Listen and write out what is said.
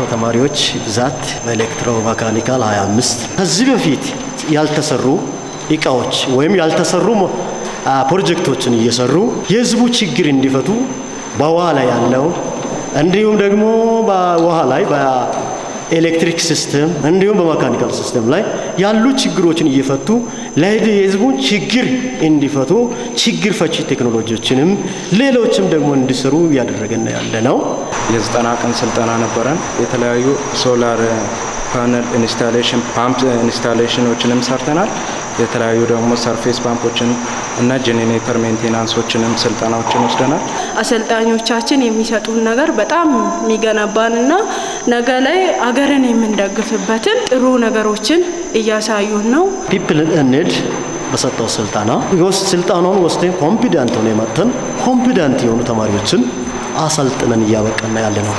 ያበቃናቸው ተማሪዎች ብዛት በ electro mechanical 25። ከዚህ በፊት ያልተሰሩ እቃዎች ወይም ያልተሰሩ ፕሮጀክቶችን እየሰሩ የህዝቡ ችግር እንዲፈቱ፣ በውሃ ላይ ያለው፣ እንዲሁም ደግሞ በውሃ ላይ፣ በኤሌክትሪክ system፣ እንዲሁም በ mechanical system ላይ ያሉ ችግሮችን እየፈቱ የህዝቡን ችግር እንዲፈቱ፣ ችግር ፈቺ ቴክኖሎጂዎችንም ሌሎችም ደግሞ እንዲሰሩ እያደረገን ያለ ነው። የ90 ቀን ስልጠና ነበረን። የተለያዩ solar panel installation፣ pump installation ኦችንም ሰርተናል። የተለያዩ ደግሞ surface pump ኦችን እና generator maintenance ኦችንም ስልጠናዎችን ወስደናል። አሰልጣኞቻችን የሚሰጡን ነገር በጣም የሚገነባንና ነገ ላይ አገርን የምንደግፍበትን ጥሩ ነገሮችን እያሳዩን ነው። People Need በሰጠው ስልጠና ስልጠናውን ወስደን confident ሆነን መጥተን confident የሆኑ ተማሪዎችን አሰልጥነን እያበቃን ያለ ነው።